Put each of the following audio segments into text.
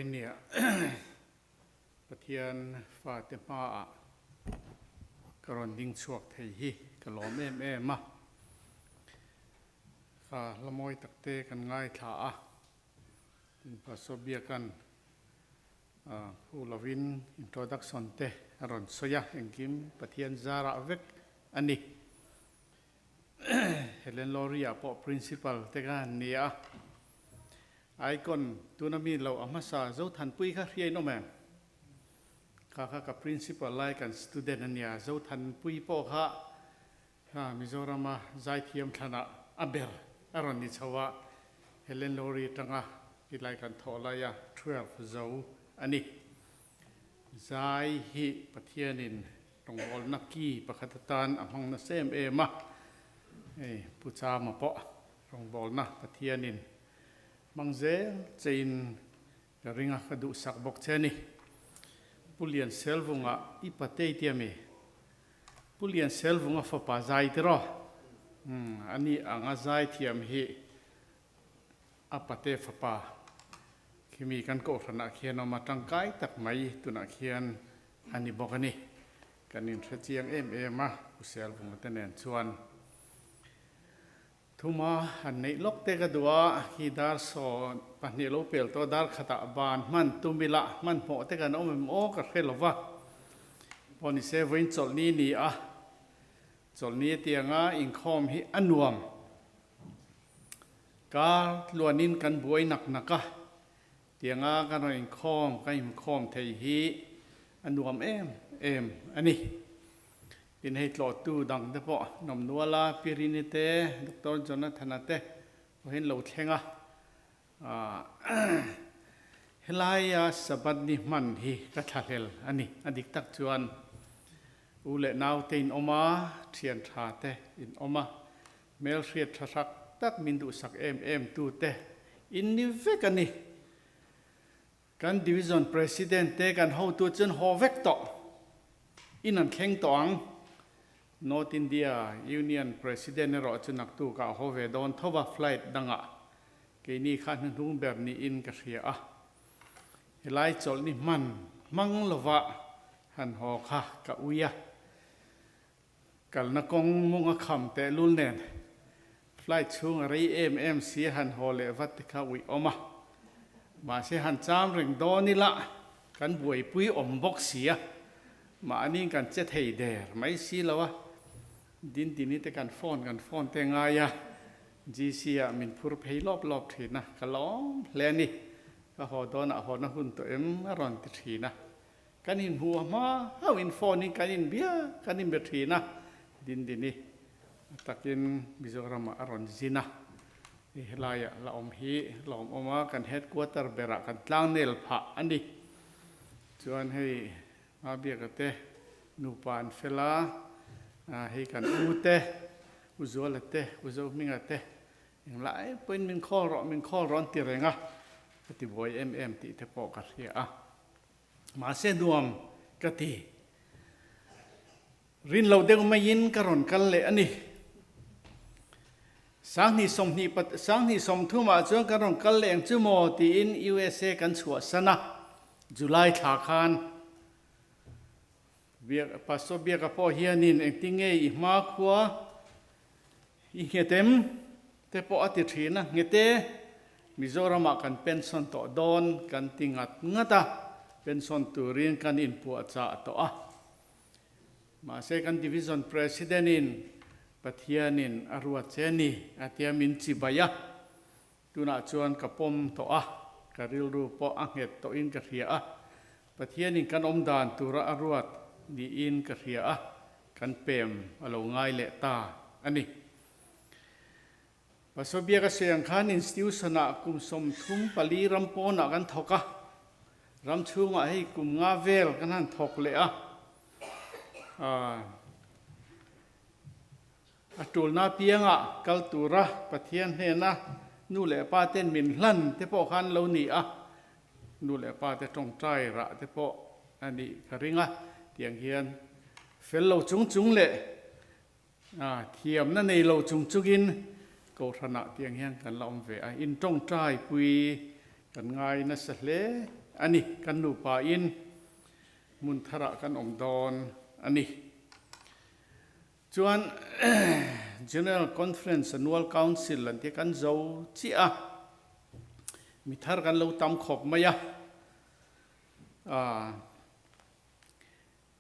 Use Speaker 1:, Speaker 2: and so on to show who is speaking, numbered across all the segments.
Speaker 1: Vawinia Pathian fate hmaah ka rawn ding chhuak thei hi ka lawm em em a. Ka hla mawi takte kan ngaithla a, tin Pastor Biakan phu lovin introduction te a rawn sawi a, engkim Pathian zarah vek a ni. Helen Lorry-ah pawh Principal te kha an ni a. Icon tuna mi lo a hmasa Zothanpui kha hria in awm em? Kha kha ka Principal lai kan student a nia. Zothanpui pawh kha kha Mizorama zaithiam thlanah a ber a rawn ni chho a, Helen Lorry atanga tilai kan thawh laia 12 zo a ni. Zai hi Pathianin Rawngbawlna ki pakhat atan a hmang nasa em em a, hei Pu Chama pawh rawngbawlna Pathianin hmang zel chein ka ring a, ka duhsak bawk che a ni. Pu Lianselvunga i patei tia mi? Pu Lianselvunga fapa zai tiraw? Umm, ani anga zai thiam hi a pate fapa khimi kan kohhranah khian awm a, tangkai tak mai tunah khian a ni bawk a ni. Kan inhre chiang em em a, Pu Selvunga te nen chuan thuma han neih lawk te ka duh a, khi dar saw pahnih lo pel tawh dar khatah ban hman tum ila hmanhmawh te kan awm em aw ka hre lo va, pawh ni se vawiin chawlhni ni a, chawlhni atianga inkhawm hi a nuam. Kar tluanin kan buai nak nak a, tianga kan rawn inkhawm, kan inkhawm thei hi a nuam em em a ni. Tin hei tlawhtu dang te pawh nawm nual a, Pi Rini te, Doctor Jonathan-a te pawhin lo thleng a. Helaia Sabbath ni hman hi ka thlahlel a ni. A dik tak chuan u leh nau te in awm a, thian tha te in awm a, Hmelhriat tha hrak tak min duhsak em em tu te in ni vek a ni. Kan Division President te kan hotu chuan haw vek tawh in an thleng tawh ang. North India Union President erawh chu naktukah haw ve dawn tho va flight dangah keini kha hnuhnung ber niin ka hria a. Helai chawlh ni hman hmang lova han haw kha ka ui a. Kalna kawng mung a kham tehlul nen flight chhung a rei em em si a han haw leh vat te kha uih awm a, mahse han cham reng dawn ila kan buaipui awm bawk si a, mahni kan che thei der mai si lo a, Dindini te kan phone kan phone te ngai a, GC ah min phur phei lawp lawp thin a, ka lawm hle a ni, ka haw dawnah hawna hun tawh em a rawn ti thin a. Kan inhmu a hma hauh in phone in kan inbia kan inbe thin a, Dindini a takin Mizoram ah a rawn zin a, hei helai ah la awm hi lawmawm a, kan headquarter ber ah kan tlangnel phah a ni. Chuan hei Hmabiaka te nupa an fel a, hei kan u te, U Zuala te, U Zohminga te englai pawhin min call rawh min call rawh an ti reng a, ka ti buai em em tih te pawh ka hria a. Mahse nuam ka ti. Rin lo deuh maiin ka rawn kal leh a ni. Sanghnih sawmhnih pat sanghnih sawmthumah chuan kan rawn kal leh ang chu maw tiin USA kan chhuahsan a, July thla khan. Biak Pastor Biaka pawh hianin engtin nge i hmakhua i nghet em te pawh a ti thin a, nghete Mizoramah kan pension tawh dawn kan ti ngat ngat a, pension turin kan inpuahchah tawh a. Mahse kan Division President in Pathianin a ruat che ni a tia min chibai a, Tunah chuan ka pawm tawh a, ka rilru pawh a nghet tawhin ka hria a, Pathianin kan awm dan tura a ruat niin ka hria a, kan pem a lo ngai leh ta a ni. Pastor Biaka sawi ang khan institution-ah kum 34 ram pawnah kan thawk a, ram chhungah hei kum nga vel kan han thawk leh a, A tulna piangah kal tura Pathian hnena nu leh pa ten min hlan te pawh khan lo ni a, nu leh pa te tawngtai rah te pawh a nih ka ring a, tiang hian fel lo chung chung leh thiamna nei lo chung chungin Kohhranah tiang hian kan la awm ve a, in tawngtai pui kan ngai nasa hle. a ni. Kan nupain hmun tharah kan awm dawn a ni. Chuan General Conference Annual Council an tia kan zo chiah a, mi thar kan lo tam khawp mai a.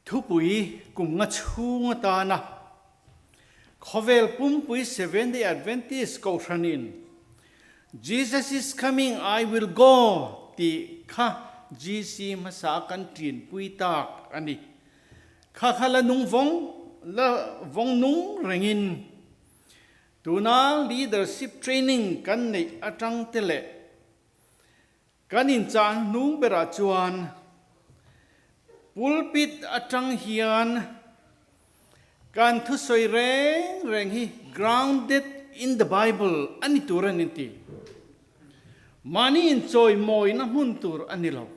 Speaker 1: Thupui kum nga chhung atana khawvel pumpui Seventh-day Adventist Kohhranin Jesus is coming, I will go tih kha GC hmasa a kan ṭinpui tak a ni. Kha kha la nung vawng la vawng nung rengin tuna leadership training kan neih aṭang te leh Kan inchah hnung berah chuan pulpit atang hian kan thusawi reng reng hi grounded in the Bible a ni tur a ni ti. Mahni inchawimawina hmun tur a ni lo.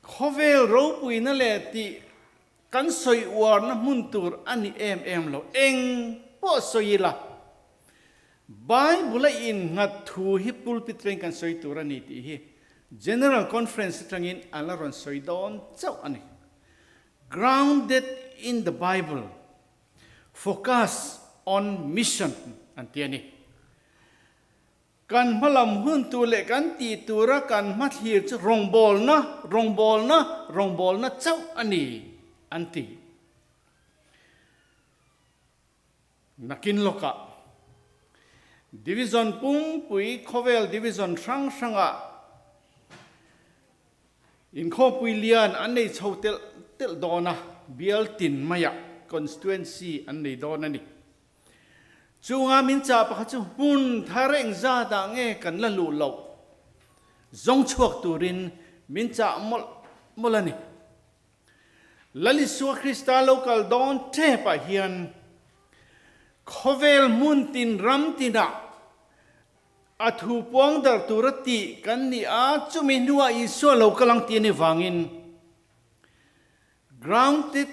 Speaker 1: Khawvel ropuina leh tih Kan sawi uarna hmun tur a ni em em lo. Eng pawh sawi ila, Bible a innghat thu hi pulpit reng kan sawi tur a ni tih hi General Conference atangin an la rawn sawi dawn chauh a ni. Grounded in the Bible, focus on mission an ti a ni. Kan hmalam hun tur leh kan tih tura kan hmathlir chu rawngbawlna, rawngbawlna, rawngbawlna chauh a ni, an ti. Nakin lawkah Division pumpui khawvel Division hrang hrangah inkhawmpui lian an nei chho telh telh dawn a, bial tin maiah Constituency an nei dawn a ni. Chunga min chah pakhat chu hmun thar engzat ah nge kan la luh loh zawng chhuak turin min chah mawlh mawlh a ni. Lal Isua Krista lo kal dawn tep ah hian khawvel hmun tin ram tinah a thu puang dar tura tih kan ni a, chumi hnuah Isua lo kal ang tih a ni vangin grounded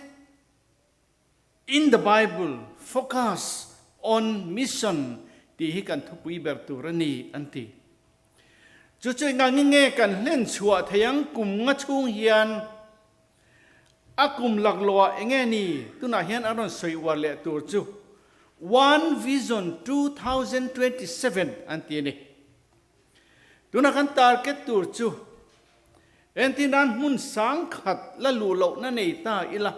Speaker 1: In the Bible, focus on mission tih hi kan thupui ber tur a ni, an ti. Chu chu engangin nge kan hlen chhuah thei ang kum nga chhung hian a kum laklawh ah enge ni tunah hian a rawn sawi uar leh tur chu One Vision 2027 an ti a ni. Tuna kan target tur chu entir nan hmun sangkhat la luh lohna nei ta ila,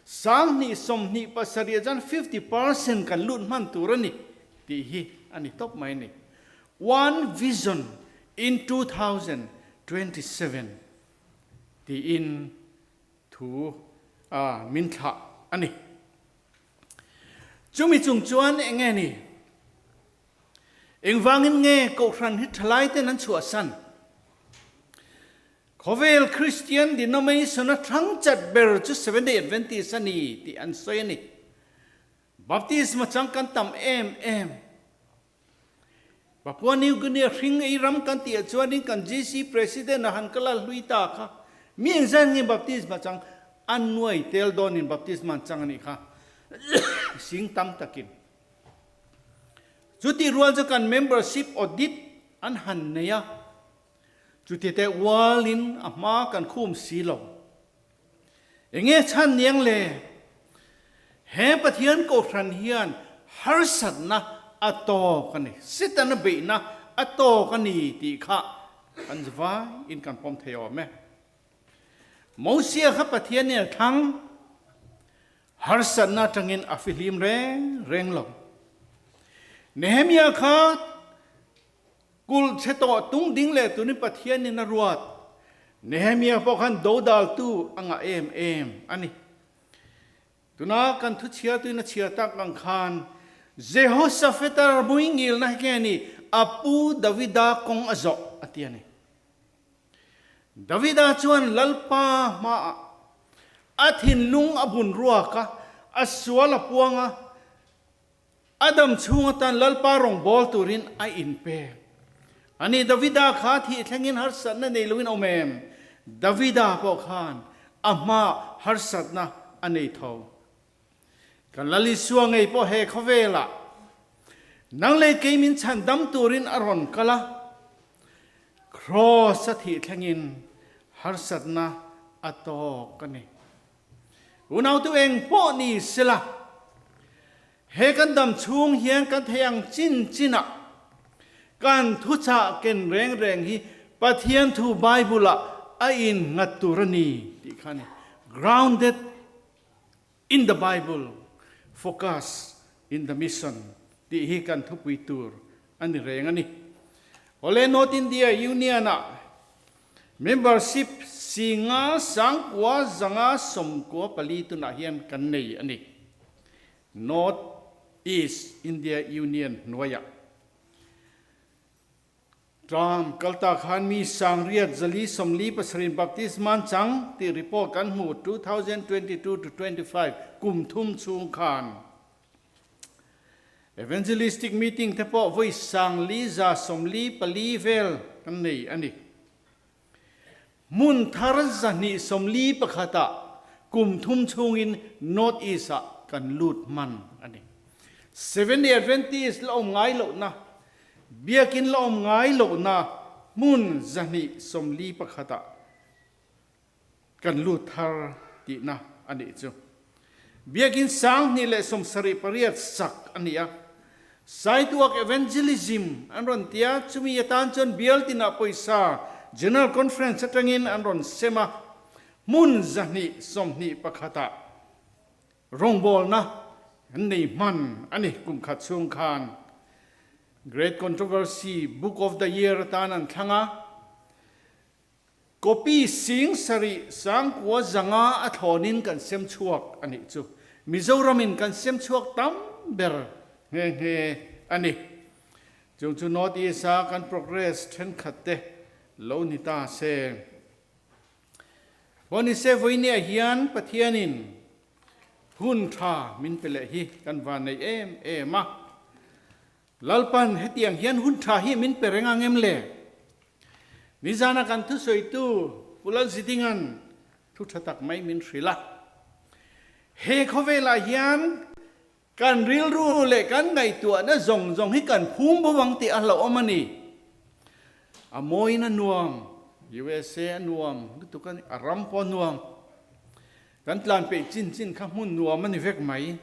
Speaker 1: 2027 ah chuan 50% kan lut hman tur a ni tih hi a ni tawp mai a ni. One Vision in 2027 tiin thu min thlah a ni. Chumi chung chuan eng nge ni? Engvangin nge Kohhran hi thalaiten an chhuahsan? Khawvel Kristian denomination a thlang chat ber chu Seventh-day Adventist a ni tih an sawi a ni. Baptisma chang kan tam em em. Papua New Guinea hring ei ram kan tih ah chuanin kan GC President a han kal a hlui ta kha mi engzat nge baptisma chang an nuai tel dawnin baptisma an chang a nih kha sing tam takin. Chutih rual chu kan membership audit an han nei a, chuti teh ualin a hma kan khum si lo. Enge chhan niang le? He Pathian Kohhran hian harsatna a tawk a ni, Setana beihna a tawk a ni tih kha kan vai in kan pawm thei awm e. Mosia kha Pathian in a thlang. Harsatna atangin a fihlim reng reng lo. Nehemia kha kulh chhe tawh tung ding leh turin Pathianin a ruat. Nehemia pawh khan dodaltu a ngah em em a ni. Tuna kan thu chhiartuin a chhiar tak ang khan Jehoshaphat-a muingilna hi nge ni a pu Davida kawng a zawh a ti a ni. Davida chuan Lalpa hmaah a thinlung a bun ruak a, a sual a puang a, a dam chhung atan Lalpa rawngbâwl turin a inpek. A ni, Davida kha thih thlengin harsatna nei loin a awm em? Davida pawh khan a hmaah harsatna a nei tho. Kan Lal Isua ngei pawh he khawvelah nang leh kei min chhan dam turin a rawn kal a. Kraws a thih thlengin harsatna a tawk a ni. Unautu eng pawh ni sela, he kan dam chhung hian kan thei ang chin chinah kan thuchah ken reng reng hi Pathian thu Bible-ah a innghat tur a ni tih kha a ni. Grounded in the Bible, focus in the mission tih hi kan thupui tur a ni reng a ni. Awle North India Union-ah Membership singa sangkua zanga 94 tunah hian kan nei a ni. North East India Union hnuaiah Term kalta khan mi sangriat zali 47 in baptisma an chang tih report kan hmu 2022 to 25 kum thum chhung khan. Evangelistic meeting te pawh vawi 4144 vel kan nei a ni. Hmun thar 241 ah kum thum chhungin North East ah kan lut hman a ni. Seventh-day Adventist la awm ngai lohna, biakin la awm ngai lohna hmun 241 ah kan lut thar tihna a nih chu. Biakin 2078 sak a ni a, Sidewalk Evangelism an rawn ti a, chumi atan chuan bial tinah pawisa General Conference atangin an rawn sem a, hmun 221 ah rawngbawlna an nei hman a ni kum khat chhung khan. Great Controversy Book of the Year atan an thlang a, Copy 7900 a thlawnin kan sem chhuak a nih chu. Mizoramin kan sem chhuak tam ber nghe nghe a ni. Chung chu North East a kan progress thenkhat te lo ni ta se. Vawnise vawinia hian Pathianin hun tha min pe leh hi kan van nei em em a. Lalpan hetiang hian hun tha hi min pe reng ang em le? Nizana kan thusawitu Pu Lalzidinga'n thu tha tak mai min hrilh a. He khawvelah hian kan rilru leh kan ngaihtuahna zawng zawng hi kan phum bo ang tih a hlauhawm a ni. A mawiin a nuam, USA a nuam lutuk a ni, a ram pawh a nuam. Kan tlan peih chin chin kha hmun nuam a ni vek mai.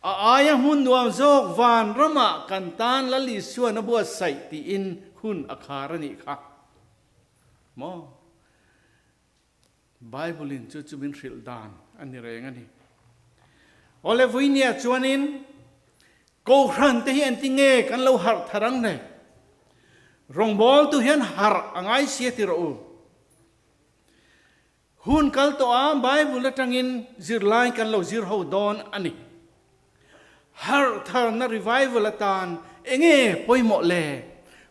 Speaker 1: A aia hmun nuam zawk van ramah kan tan Lal Isuan a buatsaih tiin hun a khar a nih kha. Maw? Bible in chu chu min hrilh dan a ni reng a ni. Awle Vuinia chuanin Kohhran te hi engti nge kan lo harh thar ang le? Rawngbawltu hian harh a ngai sia ti rawh u. Hun kal tawh a Bible atangin zirlai kan lo zir ho dawn a ni. Harh tharna revival atan enge pawimawh le?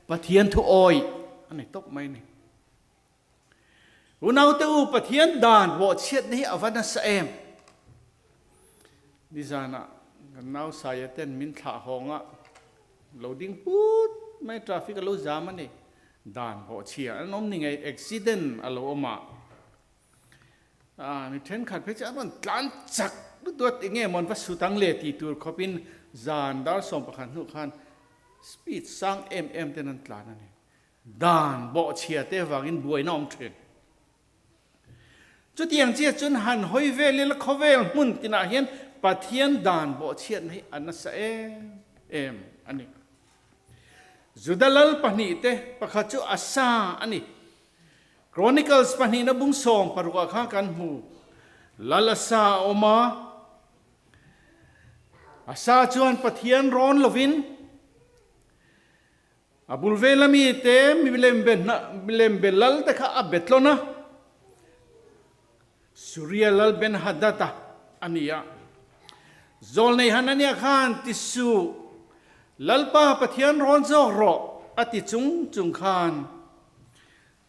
Speaker 1: Pathian thu awih a ni tawp mai a ni. Unaute u Pathian dan bawhchhiatna hi a va nasa em? Nizanah kan nau Saia ten min thlah hawng a, lo ding put mai traffic a lo zam a ni. Dan bawhchhia an awm ni ngei accident a lo awm a, mi thenkhat phei chu an rawn tlan chak lutuk a tinge maw an va sut ang le tih tur khawpin zan dar 11 hnu khan speed sang em em ten an tlan a ni. Dan bawhchhia te avangin buaina awm thin. Chutiang chiah chuan han hawi vel ila khawvel hmun tinah hian Pathian dan bawhchhiatna hi a nasa em em a ni. Juda lal pahnihte pakhat chu Asa a ni. Chronicles pahnihna bung 16 ah khan kan hmu. Lal Asa a awm a. Asa chuan Pathian rawn lovin a bul vela mite milem be lal te kha a be tlawn a. Suria lal Ben-Hadad-a a ni a. Zawlnei Hanania khan ti suh, Lalpa Pathian rawn zawk rawh a ti chung chung khan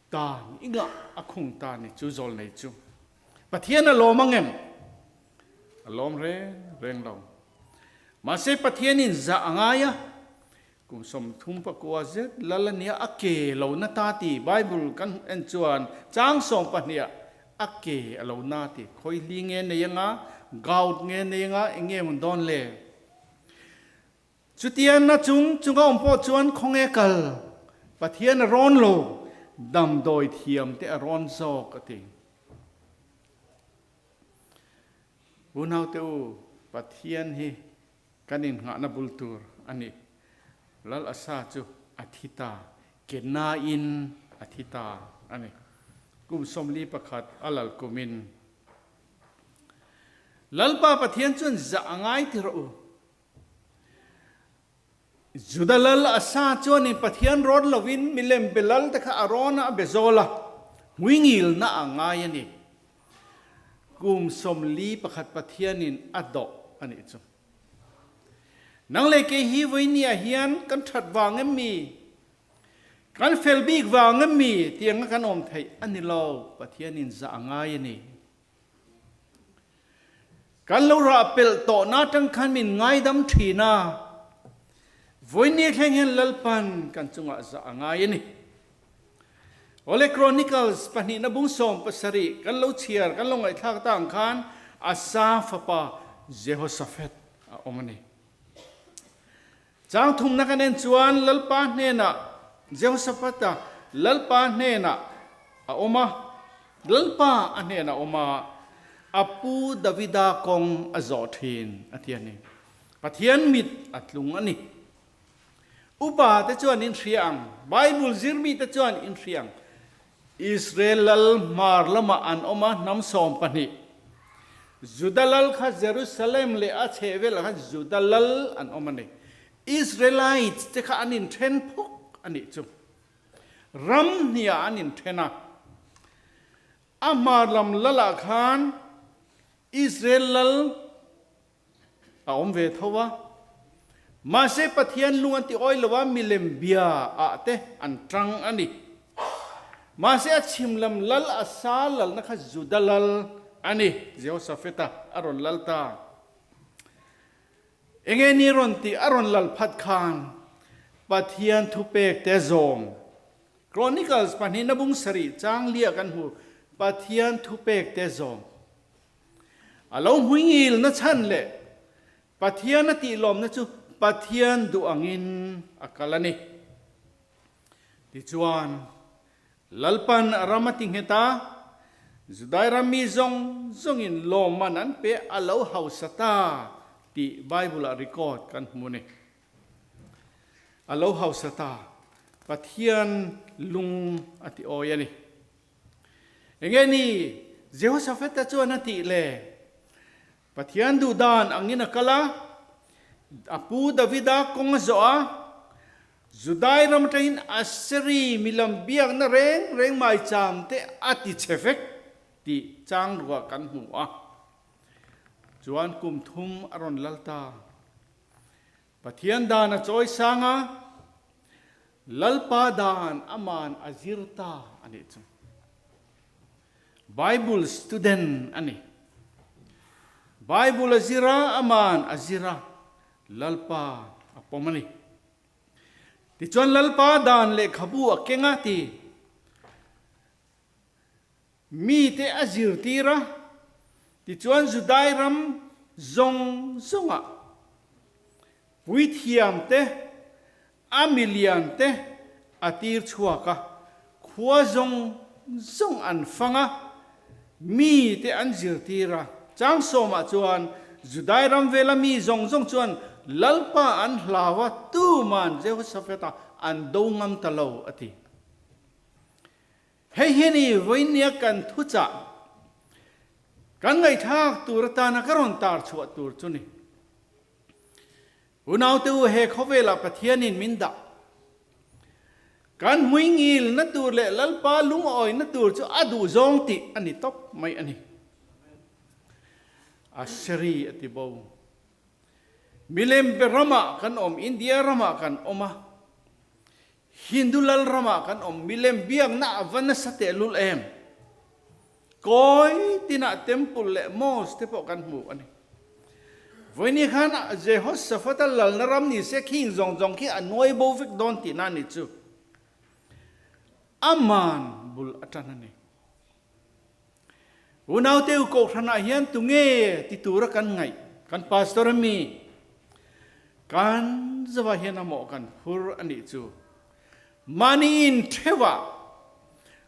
Speaker 1: tan i ngah a khung ta ni chu zawlnei chu. Pathian a lawm ang em? A lawm reng reng lo. Mahse Pathianin zah a ngai a, Kum 34 zet lal a nia a ke lo na ta ti Bible kan en chuan chang 12 ah a ke a lo na ti khawi hli nge nei anga gout nge nei anga eng nge mun dawn le chutian na chung chunga awm pawh chuan khawnge kal Pathian a rawn lo. Damdawi thiam te a rawn zawk a ti. Unaute u, Pathian hi kan innghahna bul tur a ni. Lal Asa chu a thi ta, ke nain a thi ta a ni. Kum 41 a lal kumin Lalpa Pathian chuan zah a ngai ti rawh u. Juda lal Asa chuanin Pathian rawn lovin milem be lal te kha a rawn a, a be zawl a, hmuingilna a ngai a ni. Kum 41 Pathianin a dawh a nih chu. Nang leh kei hi vawinia hian kan that vang em mi? Kan fel bik vang em mi? Tianga kan awm theih a ni lo, Pathianin zah a ngai a ni. Kan lo rah pelh tawhna atang khan min ngaidam thin a, vawiin thleng hian Lalpan kan chungah zah a ngai a ni. Awle Chronicles pahnihna bung 17 kan lo chhiar kan lo ngaihthlak ta ang khan Asa fapa Jehoshaphat a awm a ni. Chang thumna kan en chuan Lalpa hnenah Jehoshaphat-a Lalpa hnenah a awm a, Lalpa a hnenah a awm a, a pu Davida kawng a zawh thin a ti a ni. Pathian mit a tlung a ni. Upa te chuan in hria ang, Bible zirmi te chuan in hria ang. Israel lal hmar lamah an awm a, hnam 12. Juda lal kha Jerusalem leh a chhehvelah khan Juda lal an awm a ni. Israelites te kha an inthen phawk a nih chu. Ram hniah an inthen a. A hmar lam lalah khan Israel lal A awm ve tho a. Mahse Pathian lung an ti awi lo a, milem bia ah te an tang a ni. Mahse a chhim lam lal a sa lalna kha Juda lal a ni, Jehoshaphat-a a rawn lal ta. Enge ni rawn tih a rawn lal phat khan Pathian thupek te zawm Chronicles pahnihna bung sarih chang liah kan hmu Pathian thupek te zawm. A lo hmuingilna chhan leh Pathian a tihlawmna chu Pathian duh angin a kal a ni. Tichuan, Lalpan a ram a ti nghet a, Judai ram mi zawng zawngin lawmman an pe a lo hausa ta tih Bible-ah record kan hmu a ni. A lo hausa ta, Pathian lung a ti awi a ni. Enge ni Jehoshaphat-a chuan a tih le? Pathian duh dan angin a kal a, a pu Davida kawng a zawh a, Judai ram atangin Assyri milam biakna reng reng maicham te a ti chhe vek tih chang ruah kan hmu a. Chuan kum thum a rawn lal ta. Pathian dan a chawi sang a, Lalpa dan aman a zir ta a nih chu. Bible student a ni. Bible a zir a, aman a zir a, Lalpa a pawm a ni. Tichuan Lalpa dan lehkhabu a keng a ti. Mite a zirtir a, tichuan Judai ram zawng zawngah puithiam te, a milian te a tir chhuak a, khua zawng zawng an fang a, mite an zirtir a. Chang sawmah chuan Judai ram vela mi zawng zawng chuan Lalpa an hlau a, tuman Jehoshaphat-a an do ngam ta lo, a ti. Hei hi ni vawinia kan thuchah kan ngaihthlak tur atana ka rawn tar chhuah tur chu ni. Unaute u he khawvelah Pathianin min dah. Kan hmuingilna tur leh Lalpa lungawina tur chu a duh zawng tih a ni tawp mai a ni. Aseri a ti bo. Milem be ramah kan awm, India ramah kan awm a. Hindu lal ramah kan awm milem biakna a va nasa tehlul em? Kawi tinah temple leh mosque te pawh kan hmu a ni. Vawiini khan Jehoshaphat-a lalna ram ni se khing zawng zawng khi a nuai bo vek dawn tihna a ni chu. Aman bul a tan a ni. Unaute u kohhranah hian tunge ti tura kan ngaih? Kan pastor a mi? Kan zava hian a mawh kan phur a nih chu. Mahni in theuhah.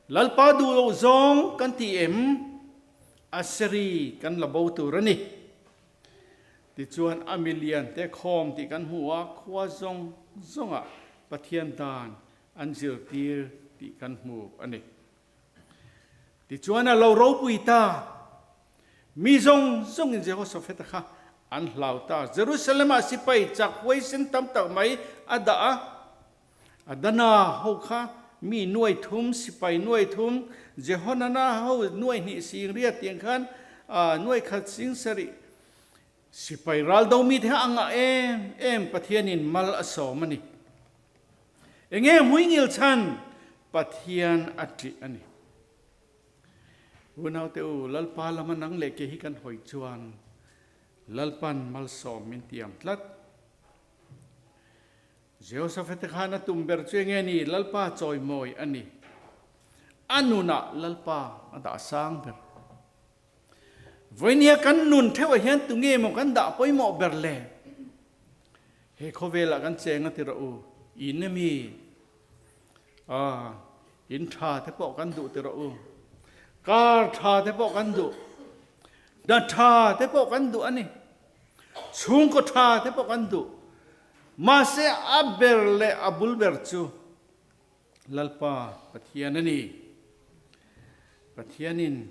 Speaker 1: Lalpa duh loh zawng kan ti em? Aseri kan la bo tur a ni. Tichuan a milian te khawm tih kan hmu a, khua zawng zawngah Pathian dan an zirtir tih kan hmu a ni. Tichuan a lo ropui ta. Mi zawng zawngin Jehoshaphat-a kha an hlau ta. Jerusalem-ah sipai chak huaisen tam tak mai a dah a. Adana ho kha mi nuai thum, sipai nuai thum, Jehonana ho nuai hnih sing riat tiang khan nuai khat sing sarih sipai ral do mi te kha a ngah em em Pathianin mal a sawm a ni. Enge hmuingil chhan Pathian a ṭih a ni. Unaute u, Lalpa lama nang leh ke hi kan hawi chuan Lalpan malsawm min tiam tlat. Jehoshaphat khan a tum ber chu enge ni? Lalpa chawimawi a ni. A nunah Lalpa a dah sang ber. Vawinia kan nun theuhah hian tunge maw kan dah pawimawh ber le? He khawvelah kan cheng a ti rawh u, in emi? Ah, in tha te pawh kan duh ti rawh u. Car tha te pawh kan duh. Hna tha te pawh kan duh a ni. Chhungkaw tha te pawh kan duh. Mahse a ber leh a bul ber chu Lalpa Pathian a ni. Pathianin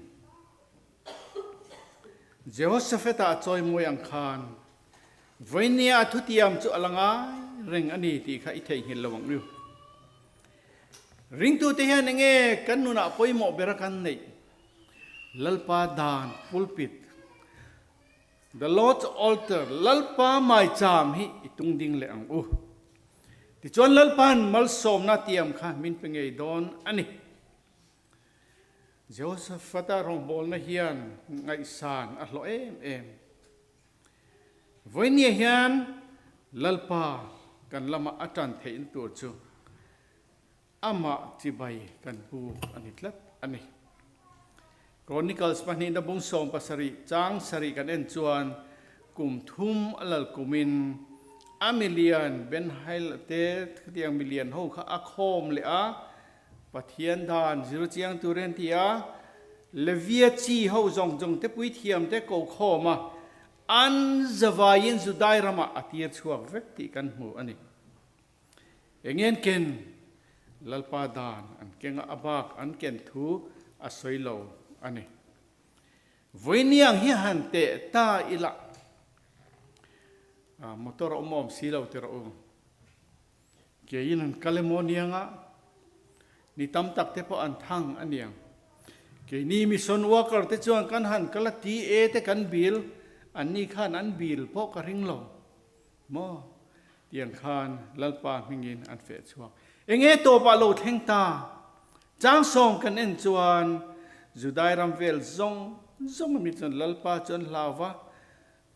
Speaker 1: Jehoshaphat-a a chawimawi ang khan vawinia a thutiam chu a la ngai reng a ni tih kha i theihnghilh lo ang u. Ringtute hian enge kan nunah pawimawh bera kan neih? Lalpa dan pulpit The Lord's Altar, Lalpa maicham hi i tung ding leh ang u. Tichuan Lalpa'n malsawmna tiam kha min pe ngei dawn a ni. Jehoshaphat-a rawngbawlna hian ngaihsan a hlawh em em. Vawinia hian Lalpa kan lama a tan theihna tur chu Amah chibai kan pu a ni tlat a ni. Chronicles pahnihna bung 17 chang sarih kan en chuan kum thum a lal kumin a milian Ben-Hail te khatiang milian ho kha a khawm leh a, Pathian dan zir chiang tur en ti a, Levia chi ho zawng zawng te puithiam te ko khawm a, an zavaiin Judai ramah a tir chhuak vek tih kan hmu a ni. Engen ken Lalpa dan an keng a, a bak an ken thu a sawi lo a ni. Vawiiniang hi han teh ta ila, motor a awm awm si lo ti rawh u. Keiin an kal emaw nianga ni tam tak te pawh an thang a niang. Keini mission worker te chuan kan han kal a, TA te kan bil, anni khan an bil pawh ka ring lo. Maw? Tiang khan Lalpa hmingin an feh chhuak. Enge tawpah lo thleng ta? Chang sawm kan en chuan Judai ram vel zawng zawng ami chuan Lalpa chu an hlau va,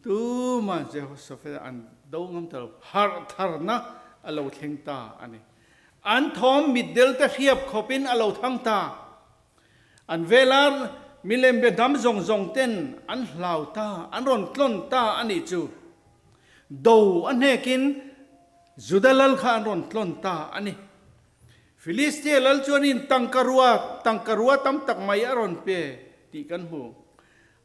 Speaker 1: tumah Jehoshaphat an do ngam ta lo, harh tharna a lo thleng ta a ni. An thawm mitdel te hriap khawpin a lo thang ta. An vela milem be hnam zawng zawng ten an hlau ta, an rawn tlawn ta a nih chu. Do a hnekin Juda lal kha an rawn tlawn ta a ni. Filistia lal chuanin tangka rua, tangka rua tam tak mai a rawn pe tih kan hmu.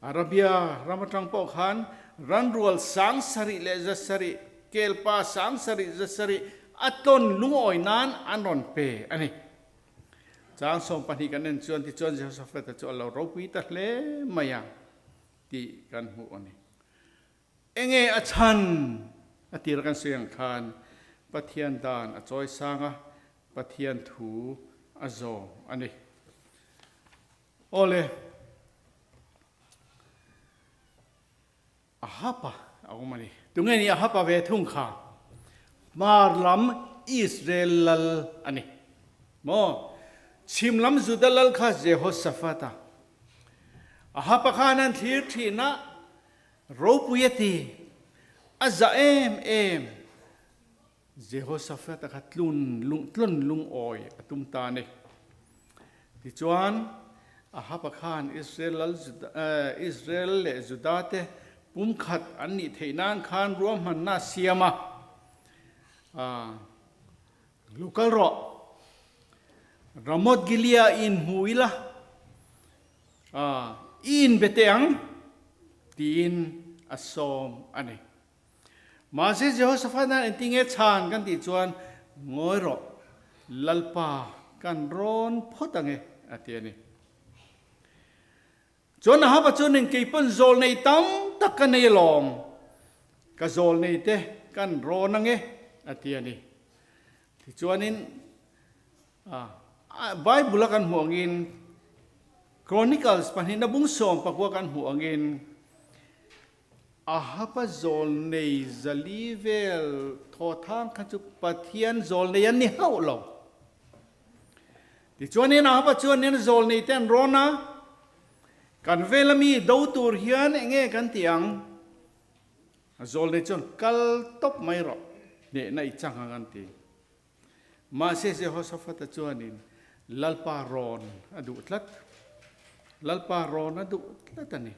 Speaker 1: Arabia ram atang pawh khan ranrual 7000 leh 700, kelpa 7000 700 a tlawn lungawi nan an rawn pe a ni. Chang 12 kan en chuan tichuan Jehoshaphat-a chu a lo ropui ta hle mai a tih kan hmuh a ni. Enge a chhan? A tir kan sawi ang khan Pathian dan a chawi sang a, Pathian thu a zawm a ni. Awle. A hapa a awm a ni. Tunge ni a hapa ve thung kha? Hmar lam Israel lal a ni. Maw? Chhim lam Juda lal kha Jehoshaphat a. A hapa khan an thlir thin a, ropui a ti. A za em em. Jehoshaphat-a kha tlun lung tlun lungawi a tum ta a ni. Tichuan, Ahab-a khan Israel lal Israel leh Juda te pumkhat an nih theih nan khan ruahmanna a siam a, Lo kal rawh. Ramoth Gilead inhmu ila, i inbe teh ang, tiin a sawm a ni. Mahse Jehoshaphat hian engtin nge chhan kan tih chuan, Ngawi rawh, Lalpa kan rawn phawt ang e, a ti a ni. Chuan Ahaba chuanin, Kei pawn zawl nei tam tak ka nei alawm, ka zawl nei te kan rawn ang e, a ti a ni. Tichuanin Bible-a kan hmuh angin, Chronicles pahnihna bung 19 kan hmuh angin, Ahaba zawl nei zali vel thawthang kha chu Pathian zawl nei an ni hauh lo. Tichuanin Ahaba chuanin zawl nei te an rawn a, Kan vela mi do tur hian enge kan ti ang? A zawl nei chuan kal tawp mai rawh, hnehna i chang ang an ti. Mahse Jehoshaphat-a chuanin Lalpa rawn a duh tlat. Lalpa rawn a duh tlat a ni.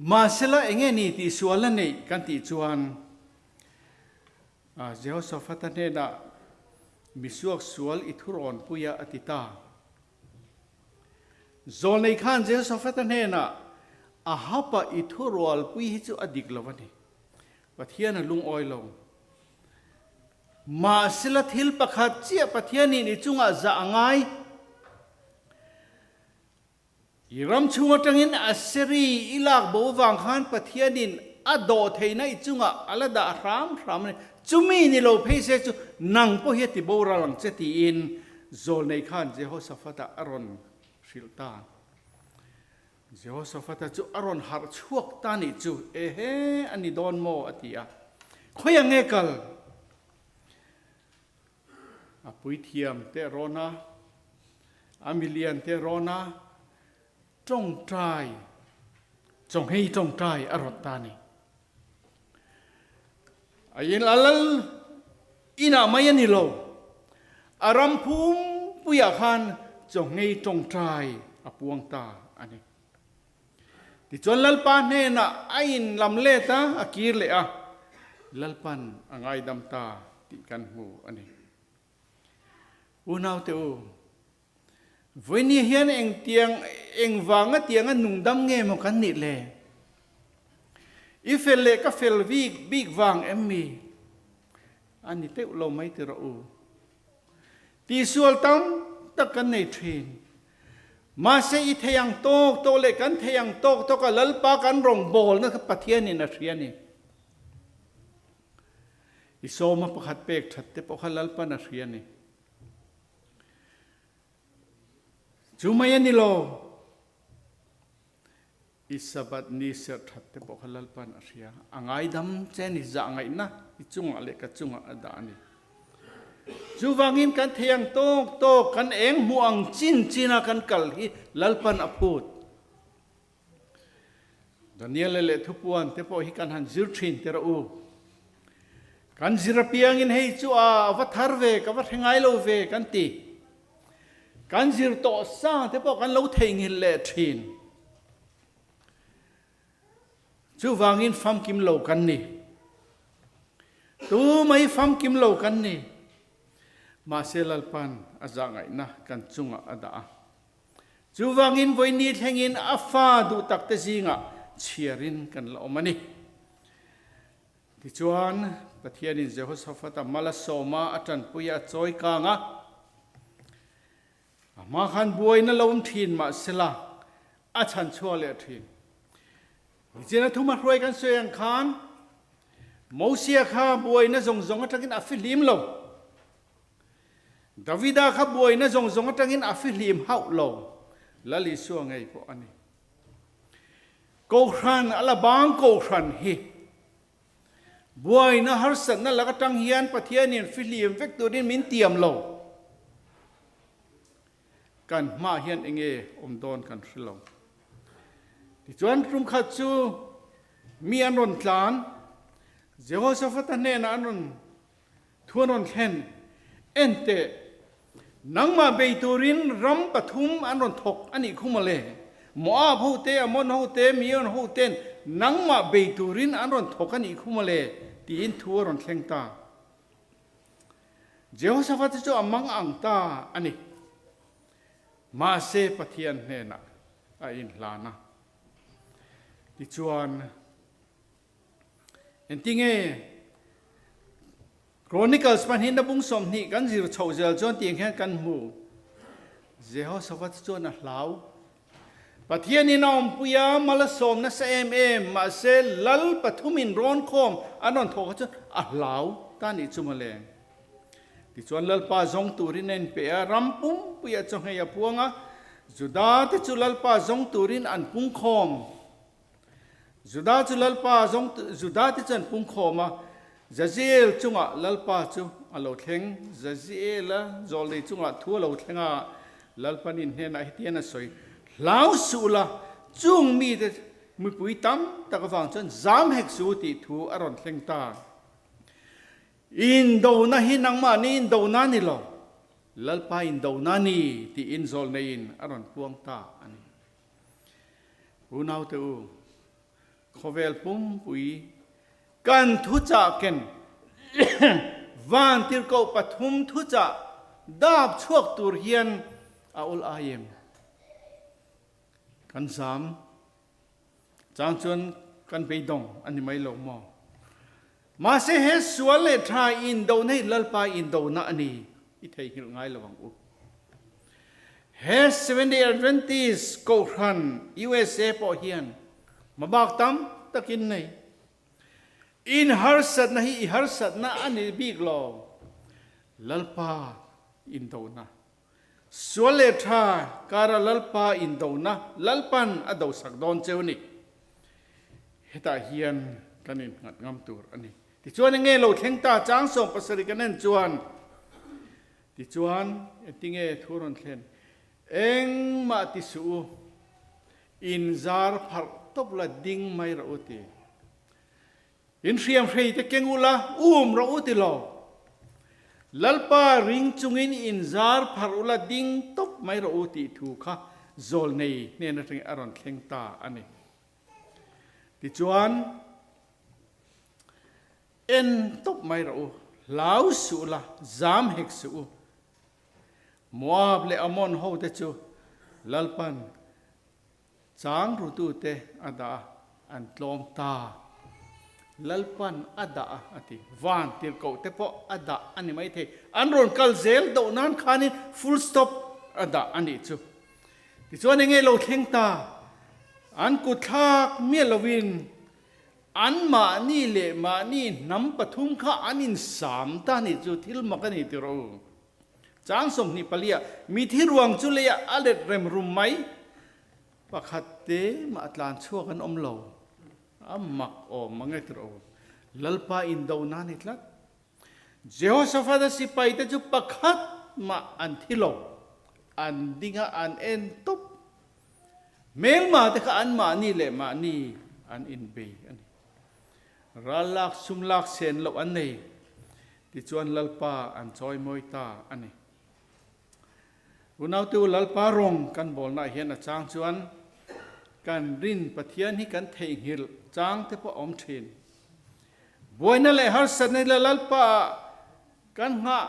Speaker 1: Mahsela enge ni tih sual a neih kan tih chuan Jehoshaphat-a hnenah misuak sual i thurawn puia a ti ta. Zawlnei khan Jehoshaphat-a hnenah Ahab-a i thurualpui hi chu a dik lo a ni. Pathian a lungawi lo. Mahsela thil pakhat chiah Pathianin i chungah zah a ngai. I ram chhung atangin Assyri i lak bo vang khan Pathianin a dawh theihna i chungah a la dah hram hram a ni. Chumi ni lo phei se chu nang pawh hi a ti boral ang che tiin Zawlnei khan Jehoshaphat-a a rawn hrilh ta. Jehoshaphat-a chu a rawn harh chhuak ta nih chu, Ehe, a ni dawn maw? a ti a. Khawiah nge kal? A puithiam te rawn a, a milian te rawn a, tawngtai, chawnghei tawngtai a rawt ta a ni. A in a lal inah mai a ni lo, a ram phumpuiah khan chawnghei tawngtai a puang ta a ni. Tichuan Lalpa hnenah a in lam let a, a kir leh a, Lalpan a ngaidam ta tih kan hmu a ni. Unaute u, Vawinia hian engtiang, engvanga tianga nungdam nge maw kan nih le? I fel leh ka fel bik bik vang em mi? A ni teuh lo mai ti rawh u. Tihsual tam tak kan nei thin. Mahse i thei ang tawk tawk leh kan thei ang tawk tawk a Lalpa kan rawngbawlna kha Pathianin a hria a ni. I sawma pakhat pek that te pawh kha Lalpan a hria a ni. Chu mai a ni lo. I Sabbath ni serh that te pawh kha Lalpan a hria. A ngaidam che ni zah ngaihna i chungah leh ka chungah a dah a ni. Chuvangin kan thei ang tawk tawk, kan eng hmuh ang chin china kan kal hi Lalpan a phut. Daniel leh Thupuan te pawh hi kan han zir thin te rawh u. Kan zir apiangin hei chu a va thar ve, ka va hre ngai lo ve kan ti. Kan zir tawh sa te pawh kan lo theihnghilh leh thin. Chuvangin famkim lo kan ni. Tu mai famkim lo kan ni. Mahse Lalpan a zahngaihna kan chungah a dah a. Chuvangin vawiini thlengin a fa duh takte zingah chhiarin kan la awm a ni. Tichuan, Pathianin Jehoshaphat-a mal a sawm a, a tanpui a, a chawi kang a. A hma khan buaina lo awm thin mahsela, a chhan chhuak leh thin. Nichina thuma hruai kan sawi ang khan, Mosia kha buaina zawng zawng atangin a fihlim lo. Davida kha buaina zawng zawng atangin a fihlim hauh lo, Lal Isua ngei pawh a ni. Kohhran a la bang kohhran hi buaina harsatna lak atang hian Pathianin fihlim vek turin min tiam lo. Kan hmaah hian enge awm dawn kan hre lo. Tichuan tum khat chu mi an rawn tlan, Jehoshaphat-a hnenah an rawn Thu an rawn thlen, Enteh, nangmah bei turin ram pathum an rawn thawk a nih khu mawle. Moab hote, Ammon hote, Meon hoten nangmah bei turin an rawn thawk a nih khu mawle, tiin thu a rawn thleng ta. Jehoshaphat chu a mang ang ta a ni. Mahse Pathian hnenah a inhlan a. Tichuan, engtinge Chronicles pahnih na bung 20 kan zir chhoh zel chuan tiang hian kan hmu. Jehoshaphat chuan a hlau. Pathianin a awmpui a, mal a sawm nasa em em, mahse lal pathumin rawn khawm an rawn thawh kha chuan a hlau ta nih chu mawle. Tichuan Lalpa zawng turin a inpe a, ram pumpuiah chawnghei a puang a, Juda te chu Lalpa zawng turin an pungkhawm. Juda chu Lalpa zawng Juda te chu an pungkhawm a, Jaziel chungah Lalpa chu a lo thleng. Jaziela zawlnei chungah thu a lo thleng a, Lalpa nin hnenah hetian a sawi, Hlau suh la, chung mite mipui tam tak avang chuan zam hek su tih thu a rawn thleng ta. Indona hi nangmahni indona ni lo, Lalpa indona ni tiin zawlneiin a rawn puang ta a ni. Unaute u, khawvel pumpui kan thuchah ken vantirhkoh pathum thuchah dap chhuak tur hian a awl ai em? Kan zam Chang chuan kan beidawng a ni mai lo maw? Mahse he sual leh tha indona hi Lalpa indona a ni i theihnghilh ngai lo ang u. He Seventh-day Adventist Kohhran USA pawh hian hmabak tam takin nei. In harsatna hi i harsatna a ni bik lo. Lalpa indona Sual leh tha kara Lalpa indona Lalpan a dosak dawn cheu ni. Hetah hian kan innghat ngam tur a ni. Tichuan enge lo thleng ta chang 17 kan en chuan tichuan engtinge thu rawn thlen engmah ti suh u inzar pharh tawp la ding mai rawh u ti. In hriamhrei te keng ula, um rawh u ti lo. Lalpa ring chungin in zar pharh ula ding tawp mai rawh u tih thu kha zawlnei hnen atangin a rawn thleng ta a ni. Tichuan, en tawp mai rawh u, hlau suh la, zam hek suh u. Moab leh Ammon hote chu Lalpan Chang rutute a dah a, an tlawm ta. Lalpan a dah a, a ti. Van tirhkoh te pawh a dah a ni maithei. An rawn kal zel doh nan khanin full stop a dah a nih chu. Tichuan enge lo thleng ta? An kut thlak miah lovin anmahni leh mahni hnam pathum kha an insam ta a nih chu. Thil mak a ni tih rawh u. Chang 24 ah mithi ruang chu leiah a let rem rum mai. Pakhat te mah tlan chhuak an awm lo. A mak awm mang e tirh aw. Lalpa indo na ni tlat. Jehoshaphat a sipai te chu pakhat mah an thi lo. An ding a an en tawp. Hmelma te kha an mahni leh mahni an inbei a ni. Ral lak sum lak sen loh an nei. Tichuan Lalpa an chawimawi ta a ni. Unautu Lalpa rawng kan bawlnaah hian a chang chuan kan rin Pathian hi kan theihnghilh chang te pawh a awm thin. Buaina leh harsatna hi Lalpa ah kan nghah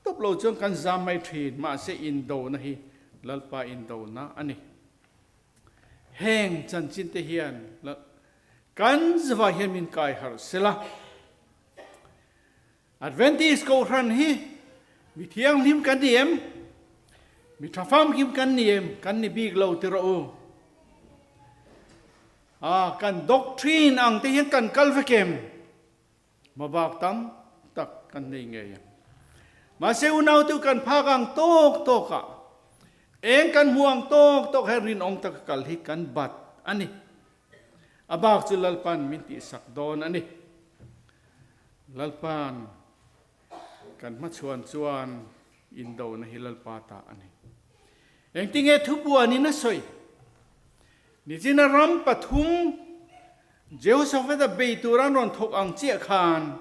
Speaker 1: tawp lo chuan kan zam mai thin, mahse indona hi Lalpa indona a ni. Heng chanchin te hian kan zavai hian min kai harh sela. Adventist Kohhran hi mi thianghlim kan ni em? Mi tha famkim kan ni em? Kan ni bik lo ti rawh u. A, kan doctrine ang te hian kan kal vek em? Hmabak tam tak kan nei ngei ang. Mahse unautu kan phak ang tawk tawkah eng kan hmu ang tawk tawk hian rinawm taka kal hi kan bat a ni. A bak chu Lalpan min tihsak dawn a ni. Lalpan kan hmachhuan chuan indona hi Lalpa ta a ni. Engtinge thubuanin a sawi? Nichina ram pathum Jehoshaphat-a bei tur an rawn thawk ang chiah khan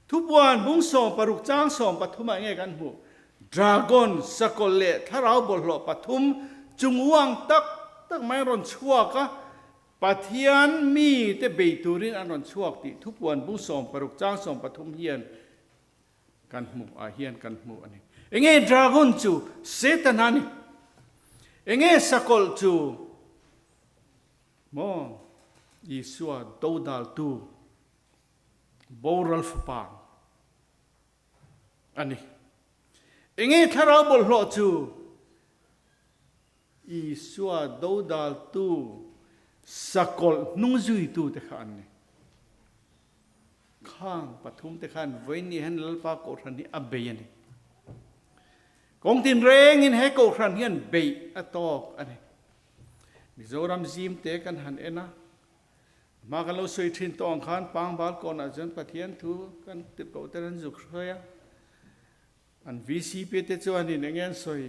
Speaker 1: thubuan bung 16 chang 13 ah nge kan hmuh? Dragon, sakawlh leh thlarau bawlhhlawh pathum chung uang tak tak mai an rawn chhuak a, Pathian mite bei turin an rawn chhuak tih thupuan bung 16 chang 13 hian. Kan hmuh ah hian kan hmu a ni. Enge dragon chu Setana a ni? Enge sakawlh chu maw Isua dodaltu boral fapa a ni? Enge thlarau bawlhhlawh chu Isua dodaltu sakawlh hnungzuitu te kha an ni. Khang pathum te khan vawiin hian Lalpa Kohhran hi a bei a ni. Kawng tinrengin he Kohhran hian beih a tawk a ni. Mizoram zim te kan han en a, hma kan lo sawi thin tawh ang khan Pangbal kawnah chuan Pathian thu kan tirhkoh ten an zuk hruai a. An VCP te chuanin eng nge an sawi?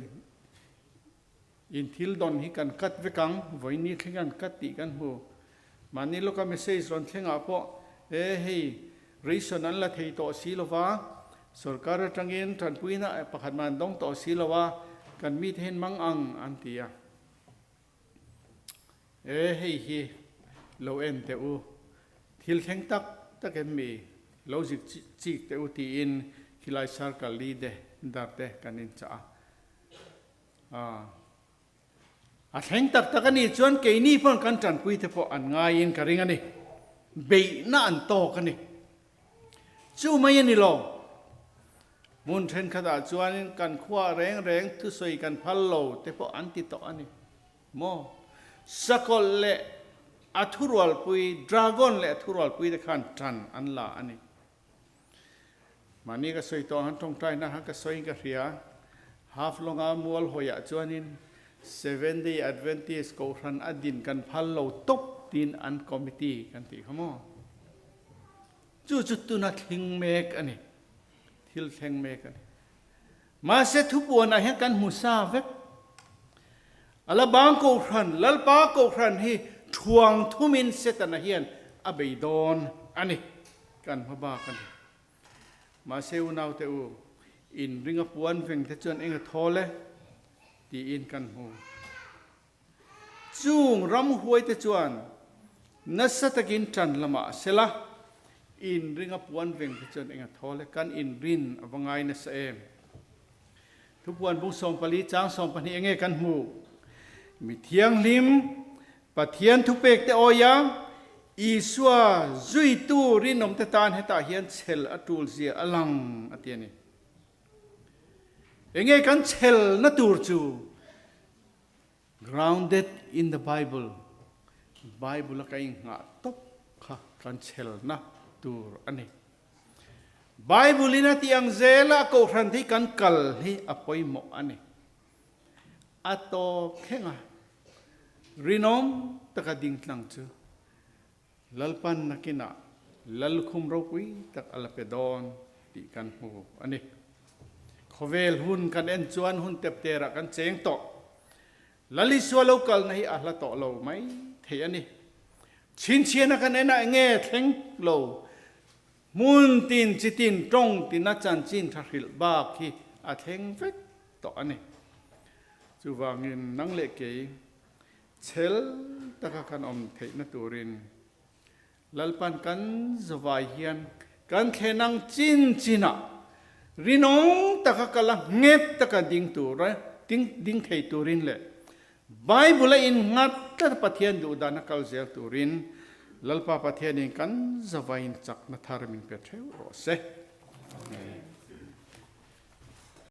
Speaker 1: In thil dawn hi kan cut vek ang, vawiin thleng an cut tih kan hmu. Mahni lawka message rawn thlengah pawh e hei ration an la thei tawh si lo va, sorkar atangin tanpuina pakhat mah an dawng tawh si lo a, kan mite hian mang ang an ti a. E hei hi lo en teh u, thil thleng tak tak em mi lo zik chik teh u tiin khilai circle li de dar te kan inchah a. A thleng tak tak a nih chuan keini pawn kan tanpui te pawh an ngaiin ka ring a ni. Beihna an tawk a ni. Chu mai a ni lo. Hmun thenkhatah chuanin kan khua reng reng thusawi kan phal lo te pawh an ti tawh a ni maw? Sakawlh leh a thurualpui, dragon leh a thurualpui te khan tan an la a ni. Mahni ka sawi tawh ang tawngtaina kha ka sawiin ka hria. Haflonga mual hawiah chuanin Seventh Day Adventist Kohhran a din kan phal lo tawp tiin an committee kan tih kha maw? Chu chu tuna thleng mek a ni. Thil thleng mek a ni. Mahse thupuanah hian kan hmu sa vek. Alabang Kohhran, Lalpa Kohhran hi thuang thumin Setana hian a bei dawn a ni. Kan hma bak a ni. Mahse unaute u, in ringa puan veng te chuan eng a thawl e? tiin kan hmu. Chung ramhuaite chuan nasa takin ṭan lamah a sel a, inringa puan vengte chuan eng a thawl e, kan inrin a va ngai nasa em? Thupuan bung 14 chang 12 enge kan hmuh? Mi thianghlim, Pathian thupekte awia Isua zuitu rinawmte tan hetah hian chhel a ṭul zia a lang a ti a ni. Enge kan chhelna tur chu? Grounded in the Bible, Bible a ka inghah tawp kha kan chhelna tur a ni. Bible in a tih ang zela kohhran hi kan kal hi a pawimawh a ni. A tawp thleng a, rinawm taka ding tlang chu Lalpan nakinah Lallukhum ropui tak a la pe dawn tih kan hmu a ni. Khawvel hun kan en chuan hun tepterah kan cheng tawh. Lalisua lo kalna hi a hla tawh lo mai thei a ni. Chhinchhiahna kan enah enge thleng lo hmun tin chi tin tawng tina chanchin tha hrilh bak hi a thleng vek tawh a ni. Chuvangin nang leh kei Chhel taka kan awm theihna turin Lalpan kan zavai hian kan thlen ang chin chinah rinawm taka kal a nghet taka ding tura ding ding thei turin leh Bible a innghat tlat a Pathian duhdan a kal zel turin Lalpa Pathianin kan zavaiin chakna thar min pe theuh rawh se. Amen.